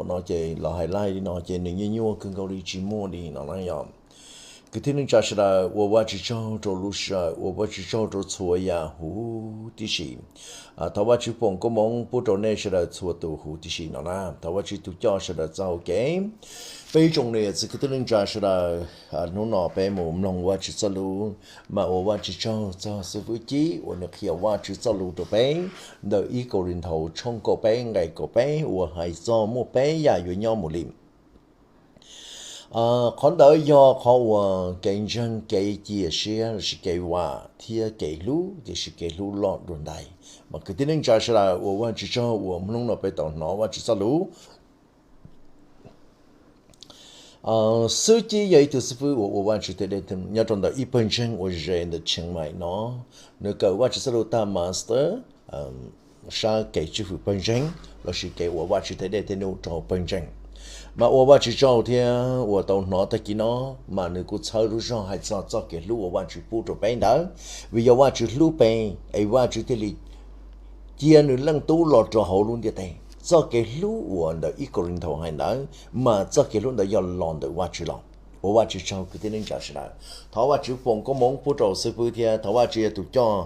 no ces los hais li no ces nws nyuaj nyuaj kawg nkaus li tsis muaj li no na yom. Kwv tij neej tsa sawv daws, ua Vajtswv tsaug rau lub sij hawm, ua Vajtswv tsaug rau txhua yam huv tib si. Thov Vajtswv foom koob hmoov pub rau nej sawv daws txhua tus huv tib si no na. Thov Vajtswv tus coj sawv daws txoj hau kev. Peb ib tsoom niam txiv kwv tij neej tsa sawv daws, hnub no peb mus mloog Vajtswv txoj lus, mas ua Vajtswv tsaug txog xib fwb Cib uas nws qhia Vajtswv txoj lus rau peb ntawm ib Kauleethaus tshooj kaum peb nqe kaum peb uas hais txog muaj peb yam yuav nyob mus li. Qhov ntawd yog qhov uas kev ntseeg, kev cia siab lossis kev vam thiab kev hlub, tiam sis kev hlub loj dua ntais. Mas kwv tij neej tsa sawv daws, ua Vajtswv tsaug uas hnub no peb tau hnov Vajtswv txoj lus. Xib fwb Cib yog ib tug xib fwb uas ua Vajtswv tej dej tej num nyob rau ntawm ib pawg ntseeg uas ze ntawm Tsheej Maim no. Nws kawm Vajtswv txoj lus tag master sab kev tswj hwm pawg ntseeg lossis kev ua Vajtswv tej dej tej num rau pawg ntseeg. Mas ua Vajtswv tsaug thiab uas tau hnov tag kis no, mas nws kuj txhawb lub zog hais txog txoj kev hlub uas Vajtswv pub rau peb ntawd. Vim yog Vajtswv hlub peb es Vajtswv thiaj li cia nws Leej Tub los rau hauv lub ntiaj teb. Txoj kev hlub uas ntawm ib Kauleethaus hais ntawd, mas txoj kev hlub ntawd yog los ntawm Vajtswv los. Ua Vajtswv tsaug kwv tij neej tsa sawv daws. Thov Vajtswv foom koob hmoov pub rau xib fwb thiab thov Vajtswv yog tus coj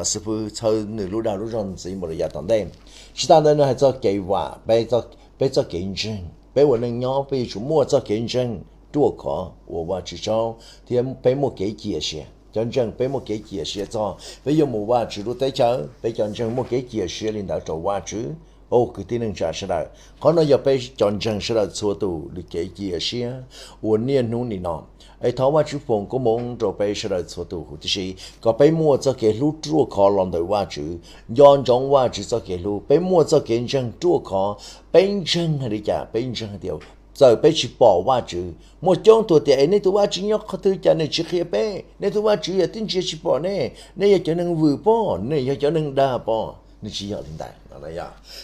xib fwb txhawb nws lub dag lub zog ntxiv mus rau yav tom ntej. Tsis tas ntawd nws hais txog kev vam, peb txoj kev ntseeg, peb ua neej nyob peb yuav tsum muaj txoj kev ntseeg ruaj khov ua Vajtswv tsaug thiab peb muaj kev cia siab. Cov ntseeg peb muaj kev cia siab txog peb yuav mus Vajtswv lub teb chaws, peb cov ntseeg muaj kev cia siab li ntawd rau Vajtswv. Kwv tij neej tsa sawv daws, qhov no yog peb cov ntseeg sawv daws txhua tus li kev cia siab uas niaj hnub nim no. Es thov Vajtswv foom koob hmoov rau peb sawv daws txhua tus huv tib si, kom peb muaj txoj kev hlub ruaj khov los ntawm Vajtswv, nco ntsoov Vajtswv txoj kev hlub, peb muaj txoj kev ntseeg ruaj khov. Peb ntseeg hais li cas? Peb ntseeg tias txawm peb tsis pom Vajtswv, muaj coob tug tias es nej tus Vajtswv nyob qhov twg cas nej tsis qhia peb? Nej tus Vajtswv yog twb ntsia tsis pom nej, nej yog cov neeg vwm pob, nej yog cov neeg dag pob. Nws tsis yog li ntawd,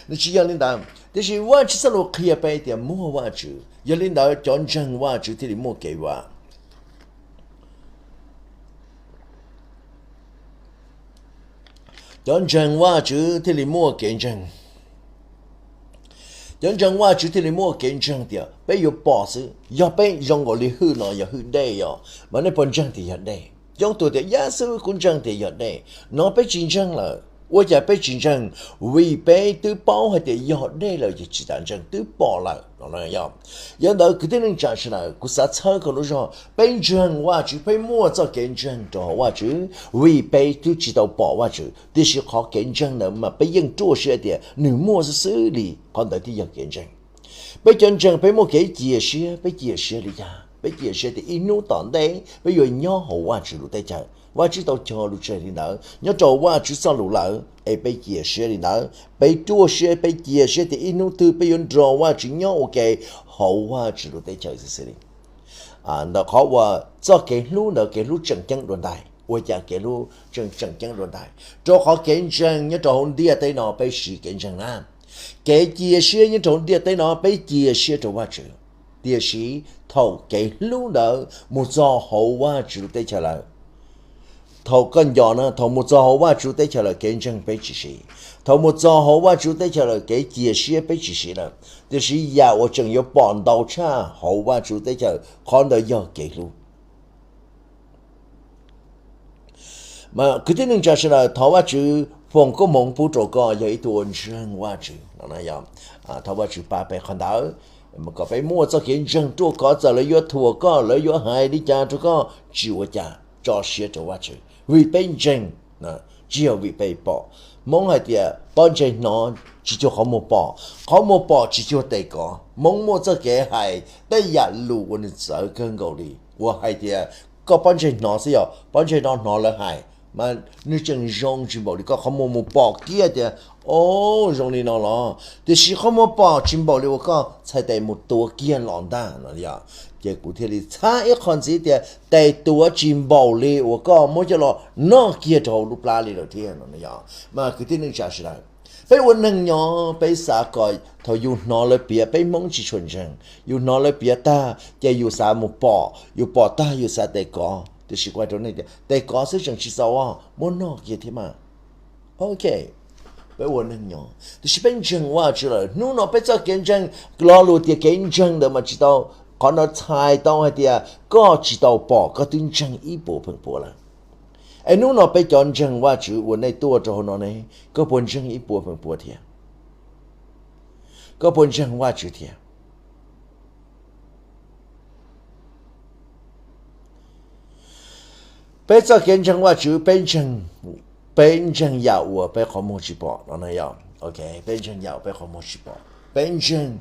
nws tsis yog li ntawd. Tiam sis Vajtswv txoj lus qhia peb tias muaj Vajtswv, yog li ntawd cov ntseeg Vajtswv thiaj li muaj kev vam. Cov ntseeg Vajtswv thiaj li muaj kev ntseeg. Cov ntseeg Vajtswv thiaj li muaj kev ntseeg tias peb yuav pom xwb. Yog peb zoo nkaus li hwj no yog hwj dej yom, mas nej puas ntseeg tias yog dej? Coob tug tias yog xwb, kuv ntseeg tias yog dej. No peb tsis ntseeg lawm. Ua cas peb tsis ntseeg? Vim peb twb paub hais tias yog dej lawm ces tsis tas ntseeg, twb pom lawm no. Yog ntawd kwv tij neej tsa sawv daws, kuv xav txhawb koj lub zog, peb ntseeg Vajtswv, peb muaj txoj kev ntseeg rau hauv Vajtswv vim peb twb tsis tau pom Vajtswv, tiam sis qhov kev ntseeg ntawd mas peb yeej ruaj siab tias nws muaj xwb xwb li, qhov ntawd thiaj yog kev ntseeg. Peb cov ntseeg peb muaj kev cia siab, peb cia siab li cas? Peb cia siab tias ib hnub tom ntej peb yuav nyob hauv Vajtswv lub teb chaws. Vajtswv tau cog lus tseg li ntawd nyob rau Vajtswv txoj lus lawm, es peb cia siab li ntawd. Peb ruaj siab, peb cia siab tias ib hnub twg peb yuav nrog Vajtswv nyob ua ke hauv Vajtswv lub teb chaws xwb xwb li. Ntawm qhov uas txoj kev hlub ntawd, kev hlub tseem ceeb dua ntais. Ua cas kev hlub tseem, tseem ceeb dua ntais? Rau qhov kev ntseeg nyob rau hauv ntiaj teb no peb siv kev ntseeg na. Kev cia siab nyob rau hauv ntiaj teb no peb cia siab rau Vajtswv. Tiam sis thaum kev hlub ntawd mus txog hauv Vajtswv lub teb chaws lawm, thaum koj nco na, thaum mus txog hauv Vajtswv lub teb chaws lawm kev ntseeg peb tsis siv. Thaum mus txog hauv Vajtswv lub teb chaws lawm kev cia siab peb tsis siv lawm. Tiam sis yam uas tseem yuav pom ntau tshaj hauv Vajtswv lub teb chaws, qhov ntawd yog kev hlub. Mas kwv tij neej tsa sawv daws, thov Vajtswv foom koob hmoov pub rau koj yog ib tug uas ntseeg Vajtswv no. Thov Vajtswv pab peb qhov ntawd, kom peb muaj txoj kev ntseeg ruaj khov, txawm lawv yuav thuam koj, lawv yuav hais li cas rau koj tsis ua cas, tso siab rau Vajtswv vim peb ntseeg, tsis yog vim peb pom. Hmoob hais tias pob ntseg hnov tsis cuag qhov muag pom, qhov muag pom tsis cuag tes kov. Hmoob muaj txoj kev hais tej yam lus uas nws txawv kawg nkaus li, uas hais tias koj pob ntseg hnov xwb, yog pob ntseg no hnov lawv hais, mas nws tseem zoo tsis npaum li koj qhov muag mus pom kiag tias, o, zoo li no los, tiam sis qhov muag pom tsis npaum li uas koj txhais tes mus tuav kiag los ntag no yom. Ces kuv thiaj li txhab ib qho ntxiv tias tes tuav tsis npaum li uas koj muab coj los noj kiag rau hauv lub plab li lawm thiab no yom. Mas kwv tij neej tsa sawv daws, peb ua neeg nyob peb xav kom thaum yus hnov lawv piav, peb Hmoob tsis tshua ntseeg, yus hnov lawv piav tag ces yus xav mus pom, yus pom tag yus xav tes kov. Tiam sis kuv hais rau nej tias tes kov xwb tseem tsis txaus, muab noj kiag thiab mas. Ok, Peb ua neeg nyob tiam sis peb ntseeg Vajtswv lawm. Hnub no peb txoj kev ntseeg, lo lus tias kev ntseeg ntawd mas tsis tau, qhov no txhais tau hais tias koj tsis tau pom koj twb ntseeg ib puas feem pua lawm. Es hnub no peb cov ntseeg Vajtswv uas nej tuaj rau hauv no ne, koj puas ntseeg ib puas feem pua thiab? Koj puas ntseeg Vajtswv thiab? Peb txoj kev ntseeg Vajtswv, peb ntseeg, peb ntseeg yam uas peb qhov muag tsis pom no ne yom. Peb ntseeg yam uas peb qhov muag tsis pom. Peb ntseeg,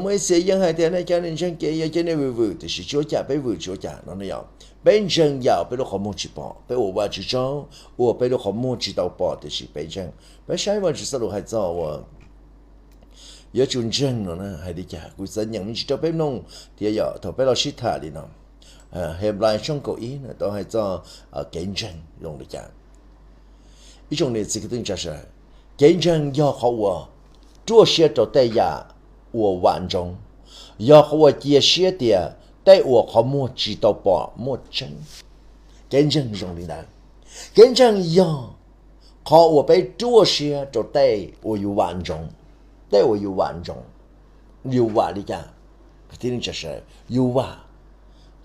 muaj ib txhia yeej hais tias nej cov niag ntseeg ces yog cov niag vwm vwm, tiam sis tsis ua cas, peb vwm tsis ua cas no ne yom. Peb ntseeg yam uas peb lub qhov muag tsis pom, peb ua Vajtswv tsaug uas peb lub qhov muag tsis tau pom tiam sis peb ntseeg. Peb saib Vajtswv txoj lus hais txog uas yuav tsum ntseeg no na hais li cas. Kuv txav nyeem me ntsis rau peb mloog thiab yom, thaum peb los sib tham li no. Henplais tshooj kaum ib no tau hais txog kev ntseeg zoo li cas. Ib tsoom niam txiv kwv tij neej tsa sawv daws, kev ntseeg yog qhov uas ruaj siab rau tej yam uas vam ntsoov, yog qhov uas cia siab tias tej uas qhov muag tsis tau pom muaj tseeb. Kev ntseeg zoo li ntawd. Kev ntseeg yog qhov uas peb ruaj siab rau tej uas yus vam ntsoov, tej uas yus vam ntsoov, yus vam li cas, kwv tij neej tsa sawv daws, yus vam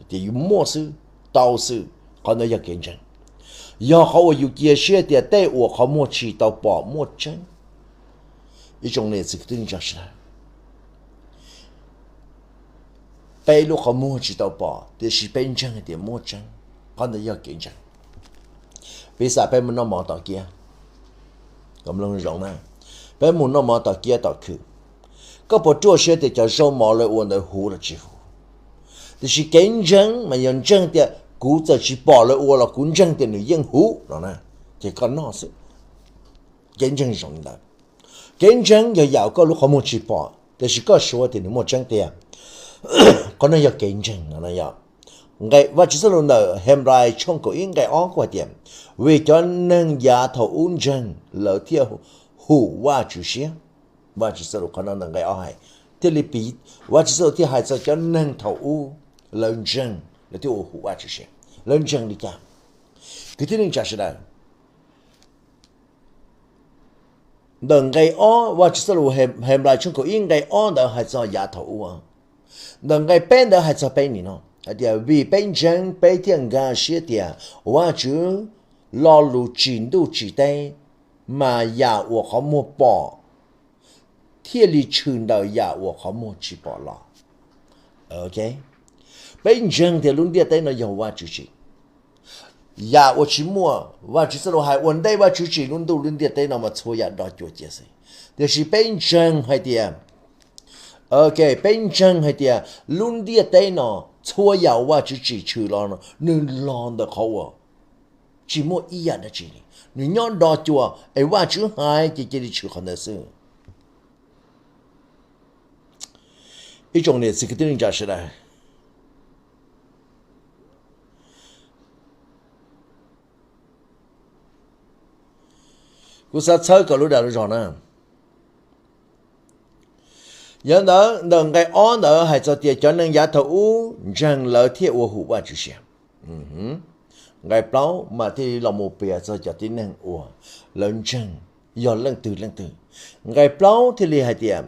tias yus muaj xwb, tau xwb, qhov ntawd yog kev ntseeg. Yog qhov uas yus cia siab tias tej uas qhov muag tsis tau pom muaj tseeb. Ib tsoom niam txiv kwv tij neej tsa sawv daws, peb lub qhov muag tsis tau pom tiam sis peb ntseeg hais tias muaj tseeb, qhov ntawd yog kev ntseeg. Piv xam peb mus noj mov tom kiab, zoo na, peb mus noj mov tom kiab tom khw, koj puas ruaj siab tias cov zaub mov lawv ua ntawd huv los tsis huv? Tiam sis kev ntseeg mas yog ntseeg tias kuv txawm tsis pom lawv ua los kuv ntseeg tias nws yeej huv no na, ces koj noj xwb. Kev ntseeg zoo li ntawd. Kev ntseeg yog yam koj lub qhov muag tsis pom tiam sis koj suav tias nws muaj tseeb tiag. Qhov no yog kev ntseeg no na yom. Nqe Vajtswv txoj lus ntawm Henplais tshooj kaum ib nqe ob kuj hais tias, vim cov neeg yav thaum ub ntseeg lawv thiaj hum Vajtswv siab. Vajtswv txoj lus qhov no ntawm nqe ob hais, thiaj li piv, Vajtswv txoj lus thiaj hais txog cov neeg thaum ub, lawv ntseeg lawv thiaj ua hum Vajtswv siab. Lawv ntseeg li cas? Kwv tij neej tsa sawv daws, ntawm nqe ob, Vajtswv txoj lus Henplais tshooj kaum ib nqe ob ntawd hais txog yav thaum ub. Ntawm nqe peb ntawd hais txog peb nim no, hais tias vim peb ntseeg peb thiaj nkag siab tias Vajtswv lo lus tsim ntuj tsim teb, mas yam uas qhov muag pom thiaj li tshwm ntawm yam uas qhov muag tsis pom los. Peb ntseeg tias lub ntiaj teb no yog Vajtswv tsim. Yam uas tsis muaj, Vajtswv txoj lus hais ua ntej Vajtswv tsim lub ntuj lub ntiaj teb no mas txhua yam do cuag cia xwb. Tiam sis peb ntseeg hais tias, peb ntseeg hais tias lub ntiaj teb no, txhua yam uas Vajtswv tsim tshwm los no, nws los ntawm qhov uas tsis muaj ib yam dab tsi li. Nws nyob do cuag es Vajtswv hais ces cia li tshwm qhov ntawd xwb. Ib tsoom niam txiv kwv tij neej tsa sawv daws, kuv xav txhawb kom lub dag lub zog na. Yog ntawd ntawm nqe ob ntawd hais txog tias cov neeg yav thaum ub ntseeg lawv thiaj ua hum Vajtswv siab. Nqe plaub mas thiaj li los mus piav txog cov tib neeg uas lawv ntseeg yog leej twg leej twg. Nqe plaub thiaj li hais tias,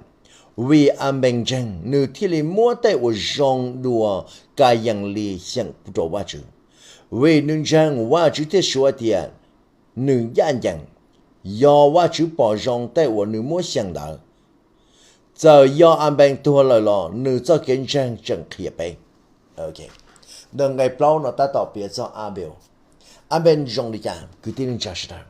vim Anpees ntseeg nws thiaj li muab tej uas zoo dua Kayees li xyeem rau Vajtswv. Vim nws ntseeg Vajtswv thiaj suav tias nws ncaj ncees, yog Vajtswv pom zoo tej uas nws muab xyeem ntawd. Txawm yog Anpees tuag lawm los nws txoj kev ntseeg tseem qhia peb. Ntawm nqe plaub no tab tom piav txog Anpees. Anpees zoo li cas kwv tij neej tsa sawv daws?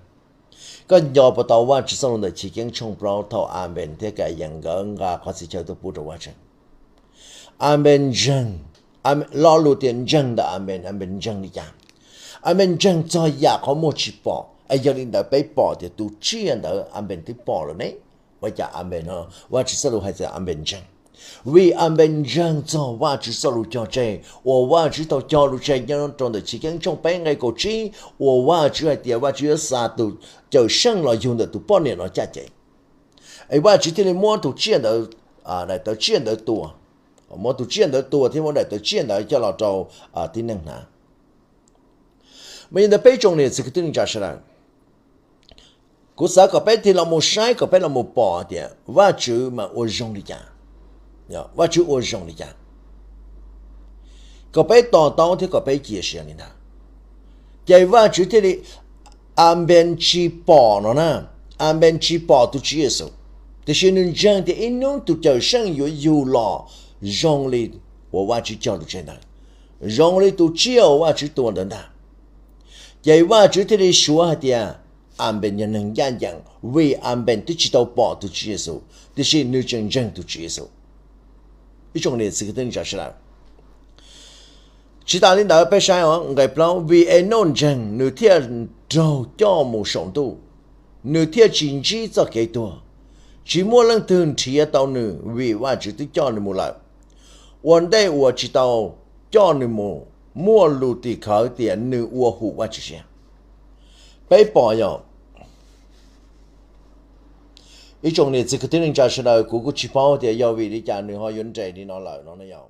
Koj nco puas tau Vajtswv txoj lus ntawm Chiv Keeb tshooj plaub thaum Anpees thiab Kayees nkawd nqa qhov txhia chaw tuaj pub rau Vajtswv? Anpees ntseeg, lo lus tias ntseeg ntawm Anpees, Anpees ntseeg li cas? Anpees ntseeg txog yam qhov muag tsis pom, es yog li ntawd peb pom tias tus tsiaj ntawd Anpees twb pom lawm ne. Ua cas Anpees no Vajtswv txoj lus hais tias Anpees ntseeg? Vim Anpees ntseeg txog Vajtswv txoj lus cog tseg uas Vajtswv tau cog lus tseg nyob rau ntawm Chiv Keeb tshooj peb nqe kaum tsib uas Vajtswv hais tias Vajtswv yuav xa tus Cawmseej los yug ntawm tus poj niam no caj ces. Es Vajtswv thiaj li muab tus tsiaj ntawd, daim tawv tsiaj ntawd tua, muab tus tsiaj ntawd tua thiab muab daim tawv tsiaj ntawd coj los rau tib neeg hnav. Mas yog ntawd peb tsoom niam txiv kwv tij neej tsa sawv daws, Kuv xav kom peb thiaj los mus saib, kom peb los mus pom tias Vajtswv mas ua zoo li cas, Vajtswv ua zoo li cas, kom peb to taub thiab kom peb cia siab li ntawd. Ces Vajtswv thiaj li, Anpees tsis pom no na, Anpees tsis pom tus Tswv Yexus, tiam sis nws ntseeg tias ib hnub tus Cawm Seej yuav yug los zoo li uas Vajtswv cog lus tseg ntawd, zoo li tus tsiaj uas Vajtswv tua ntawd ntag. Ces Vajtswv thiaj li suav hais tias Anpees yog neeg ncaj ncees, vim Anpees twb tsis tau pom tus Tswv Yexus, tiam sis nws tseem ntseeg tus Tswv Yexus. Tsis tas li ntawd peb saib nqe plaub, vim Enauj ntseeg nws thiaj raug coj mus saum ntuj, nws thiaj tsis ntsib txoj kev tuag, tsis muaj leej twg nrhiav tau nws vim Vajtswv twb coj nws mus lawm. Ua ntej uas tsis tau coj nws mus, muaj lus tim khawv tias nws ua hum Vajtswv siab. Peb pom yog ib tsoom niam txiv kwv tij neej tsa sawv daws, kuv kuj tsis paub tias yog vim li cas nws ho yuav nres li no lawm no.